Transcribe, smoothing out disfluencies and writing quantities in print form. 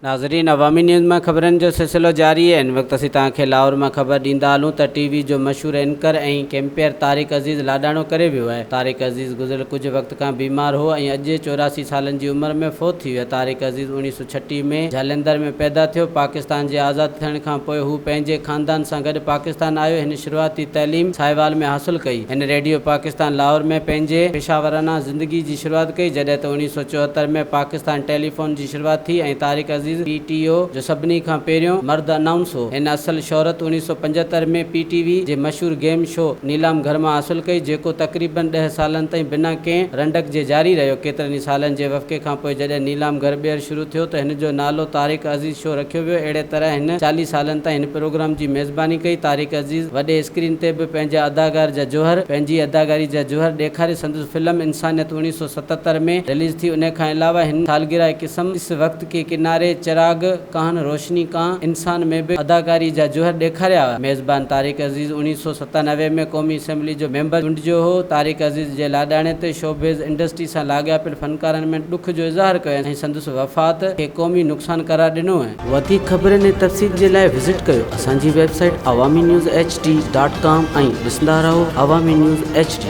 ناظرين عوامي نيوز مان خبرن جو سلسلو جاري آهي هن وقت اسين توهان کي لاهور مان خبر ڏيندا هلون ته ٽي وي جو مشهور اينڪر ۽ ڪيمپيئر طارق عزيز لاڏاڻو ڪري ويو آهي طارق عزيز گذريل ڪجهه وقت کان بيمار هو ۽ اڄ 84 سالن جي عمر ۾ فوت ٿي ويو طارق عزيز 1936 ۾ جالنڌر ۾ پيدا ٿيو پاڪستان جي آزاد ٿيڻ کان پوء هو پنهنجي خاندان سان گڏ پاڪستان آيو هن شروعاتي تعليم ساهيوال ۾ حاصل ڪئي هن ريڊيو پاڪستان لاهور ۾ پنهنجي پيشاورانه زندگي جي شروعات ڪئي جڏهن ته 1974 ۾ پاڪستان ٽيليفون جي شروعات ٿي ۽ Tariq Aziz P T O جو سڀني کان پهريون مرد انائونس هو. هن اصل شهرت 1975 ۾ پي ٽي وي جي مشهور گيم شو نيلام گهر مان حاصل ڪئي، جيڪو تقريبن ڏهه سالن تائين بنا ڪنهن رنڊڪ جي جاري رهيو. ڪيترن ئي سالن جي وقفي کان پوء جڏهن نيلام گهر ٻيهر شروع ٿيو ته هن جو نالو طارق عزيز شو رکيو ويو. اهڙي طرح هن 40 سالن تائين هن پروگرام جي ميزباني ڪئي. طارق عزيز وڏي اسڪرين تي به پنهنجا اداڪار جا جوهر پنهنجي اداڪاري جا جوهر ڏيکاري سندس فلم انسانيت 1977 ۾ رليز ٿي انهي کان علاوه هن سالگره قسم اس وقت ڪي ڪناري چراغ ڪهان روشني ڪان انسان ۾ به اداڪاري جا جوهر ڏيکاريا هئا. ميزبان طارق عزيز 1997 ۾ قومي اسيمبلي جو ميمبر چونڊجيو هو. طارق عزيز جي لاڏاڻي تي شوبز انڊسٽري سان لاڳاپيل فنڪارن ۾ ڏک جو اظهار ڪيو ۽ سندس وفات کي قومي نقصان قرار ڏنو. وڌيڪ خبرن ۽ تفصيل جي لاء وزٽ ڪيو اسان جي website Awami news H D dot com ۽ ڏسندا رهو عوامي نيوز ايڇ ڊي.